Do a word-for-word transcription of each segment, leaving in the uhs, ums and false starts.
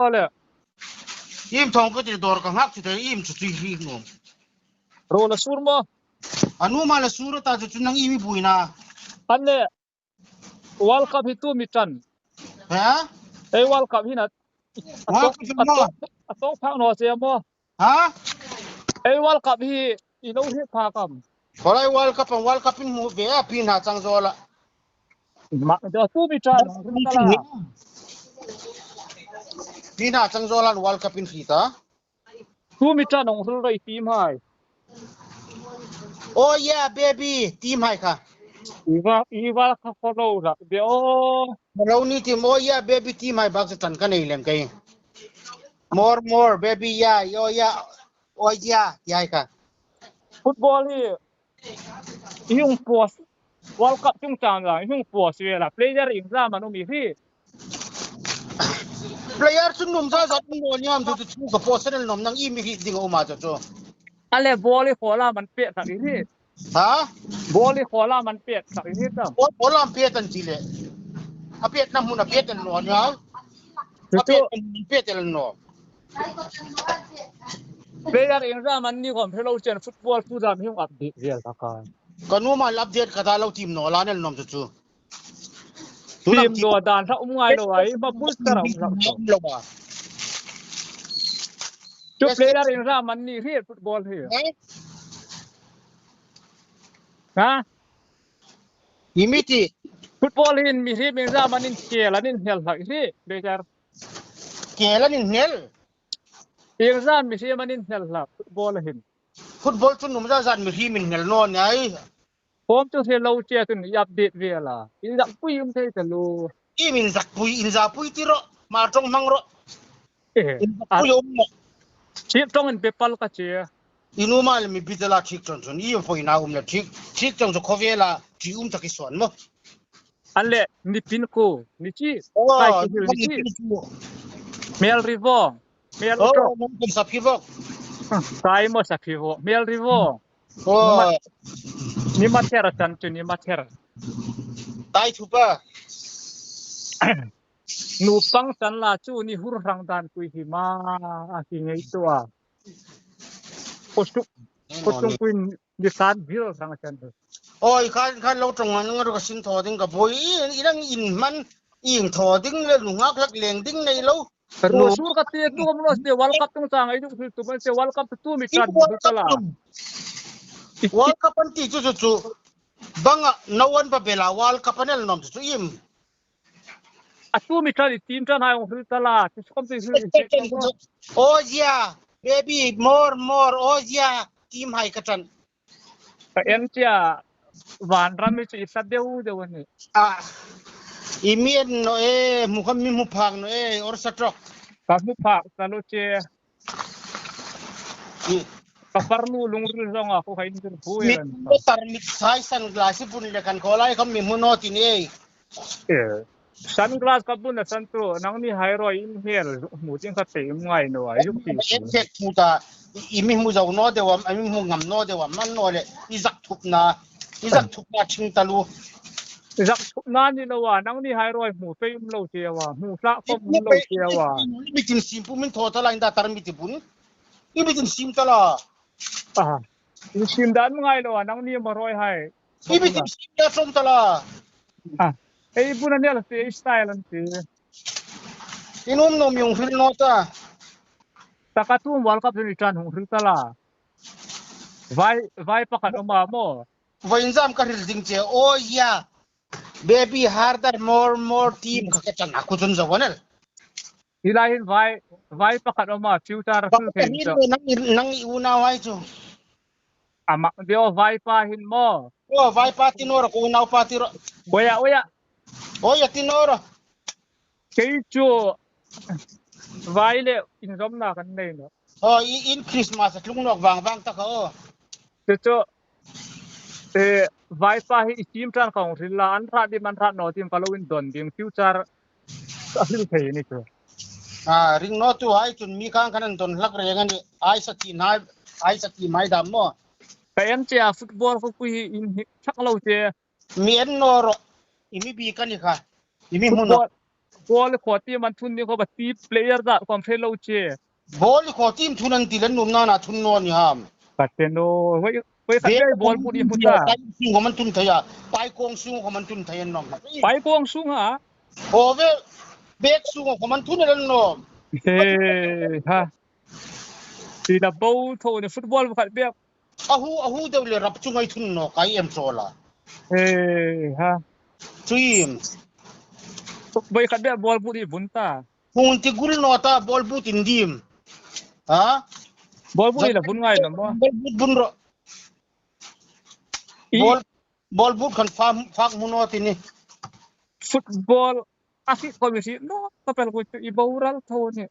Ole. Im thong ko te dor ka ngak chu te im chu chu hi ngom. Ro la sur mo. Anu ma la sur ta chu chu nang imi buina. Anle. World Cup hi tu mi chan. Ha? Ei World Cup hi na. World Cup hi mo. Atok phak no se mo. Ha? Ei World Cup hi i lo hi pha kam. Kolai World Cup, World Cup in mu ve a pi na chang zo la. Ma do tu mi chan. Pi na chang zo la World Cup in hi ta. Tu mi chan ong hril roi team hai. Oh yeah, baby, team hai kha. Iwa, iwa kha follow ra. Be o. Follow ni team, oh yeah, baby, team hai bak se tan ka nei lem kai. More, more, baby, yeah, oh yeah, oh yeah, yeah kha. Football hi Ihung post. World Cup chungchang la, ihung post ve la. Player in ra manu mi hi. Player chu num za za num lo niam chu chu ka post na nom nang imi hi ding uma chu chu. Ale boli khola man pe ta hi. Ha? Boli khola man pe ta hi ta. Bol khola pe tan chi le. A pe na mun a pe tan lo niam. A pe tan pe tan lo. Player in ra man ni kom hello chen football tu jam hung update vel ta ka. Ka nu ma update ka ta lo team no la nel nom chu chu. Team no dan tha um ngai lo ai ma booster um rak to. Lo ba. Chu player in ra man ni hi football hi. Ha? Imiti. Football hin mi hi min ra man in kel an in hel hak hi player. Kel an in hel. Exam mi hi man in hel la football hin. Football chu num za zan mi hi min hel no nai. Form chu hel lo che tun i update ve la. In zak pui um thei ta lo. I min zak pui, in za pui ti ro. Ma tong mang ro. Eh, in zak pui um mo. Chip tong in pe pal ka che. Inu ma le mi bi la thik chon chon. I foi na um le thik. Thik chon chu kho ve la. Thi um ta ki son mo. Anle, ni pin ko, ni chi, oh, kai ki hil ni chi. Mel rivo, mel rivo. Sai mo sa rivo, mel rivo. Oh. Ni ma, ni ma thera chan chu, ni ma thera. Tai thupa. Nu pang chan la chu, ni hur rang dan kui hi ma, a ki ngei tua. Kosuk, kosuk kuin di san bil sang chan. Oi, khan, khan lo tong ngan ngar ka sin tho ding ka boi. I, i dang in man, in tho ding le lu ngak lak leng ding nei lo. Ka ro su ka ti tu ka mo se World Cup tung sang ai tu tu man se World Cup tu mi chan bu kala. World Cup an ti chu chu chu. Banga no one ba bela World Cup an el nom chu chu im. A tu mi chan i team chan hai ong hril ta la. Tu kom tu hril. Oh yeah, baby, more, more. Oh yeah, team hai ka chan. Ka en chia van ram mi chu i sa deu deu ani. Ah, i mi en no e, mu kham mi mu phak no e, or sa trok. Ka mu phak sa lo che. Ka par nu lung ri zong a ko ka in tur bu e. Mi tar mi sai sunglass bun le kan ko lai kham mi mu no ti ni e. Eh, sunglass ka bun a san tu, nang ni hai roi in hel, mu ting ka te ngai no, ai yuk ti. Em thek mu ta, i mi mu zau no de wam, i mi mu ngam no de wam, man no le, i zak thup na, i zak thup na ching ta lu. I zak thup na ni lo wa, nang ni hai roi mu pe um lo che wa, mu sa ko um lo che wa. I mi tin sim pu min tho ta la in da tar mi ti bun. I mi tin sim ta la. Ah, in sim dan ngai lo wa, nang ni ma roi hai. Ibi ti sim da som ta la. Ah. Ei bun an el ti, ei style an ti. Inum nom yung hril no ta. Taka tum World Cup ni chan hung hril ta la. Vai, vai pakhat oma mo. Vai inzam ka hril ding che. Oh yeah. Baby harder, more, more team ka ka chan aku chun zo wanel. Hilai hin vai, vai pakhat oma future hril thei. Nang, nang i u na vai chu. Ama, deo vaipa hin mo. O, vaipa tinor, ko unaupa tiro. Oya, oya. Oya tinor. Kei chu vai le inzomna kan nei no. O, i, in Christmas a tlung nok vang vang ta ka o. Chu chu, eh, vaipa hi i team tan kong hril la, an rat dim an rat no dim ka lo in don ding future. Ka hril thei ni chu. A, ring no tu ai chun mi khang khan an don hlak reng ani. Ai sa ti nai, ai sa ti mai dam mo. Ka en che a football ko kui in hi thak lo che. Mi en no ro. I mi bi ka ni kha. I mi hmu no. Football, Ball kho team an thun ni kho ba ti player da kom phe lo che. Ball kho team thun an ti len nom na na thun no ni ham. Ka te no. Wei, wei khat Be bia ball bu di mu ta. Pai kong sung kho man thun thei a. Pai kong sung kho man thun thei an nom. Pai kong sung ha. Ove. Bek sung kho man thun len nom. He ha. Ti da bo tho ni football khat bia. Ahu, ahu deu le rap chu ngai thun no kai em chola. He ha. Chuim. Bai khat bia ball bu di bun ta. Hung ti gul no ta ball bu tin dim. Ha? Ball bu di la bun ngai na mo. Ball bu bun ro. I- Ball, ball bu kan fak, fak mu no ti ni. Football. Asi ko mi si no. Ka pel ko i bo ral tho ni.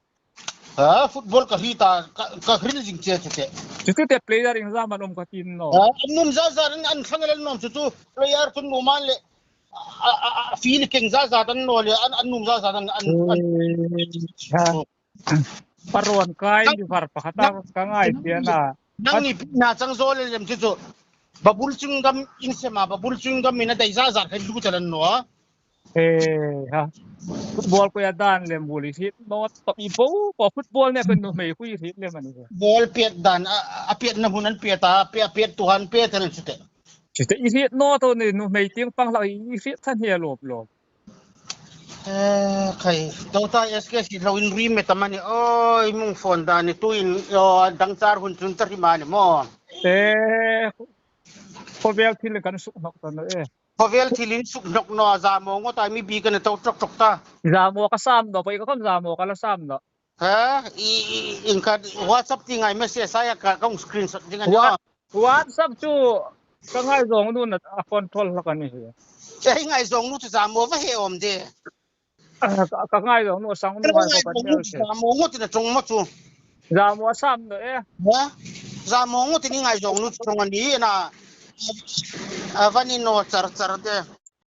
Ha, football ka hita, ka, ka hril jing che chu te. Chu chu te player in za man um ka tin no. Ha, an num za za an, an thang le nom chu chu player chu num an le. A, a, a, feel keng za za tan no le, an, an num za za tan, an, an. Ha. Paron kai di var pa khata ka ngai tia na. Nang ni na chang zo le lem chu chu. Babul chung gam in sema, babul chung gam in a dai za za khai lu chalan no. He ha. Football ko ya dan lem bul i hit no to i bo ko football ne ko numei ko i hit lem ani. Ball pet dan a, a pet na hun an pet a, pe a pet tu han pet an chute. Chute i hit no to ni numei ting pang la i hit than he lop lop. Eh, khai, to ta S K si lo in ri me ta mani. Oi, mung phone dan ni tu in, o, dang char hun chun ta ri mani mo. Eh, khovel thil kan suk nok ta no e. Khovel thil in suk nok no, Jamo ngo ta mi bi kan to tok tok ta. Jamo ka sam no, pai ka kam Jamo ka la sam no. Ha? I, i, in ka WhatsApp ti ngai message saya ka, ka screenshot ding ani. Wa-, WhatsApp chu ka ngai jong nu na a control la ka ni he. Che ngai jong nu chu Jamo va he om de. Ah, ka, ka ngai jong nu sang nu ngai ka ngai jong nu chu Jamo ngo ti na chong mo chu. Jamo sam no e. Ha? Jamo ngo ti ni ngai jong nu chu chong ani na. A vani no char char de.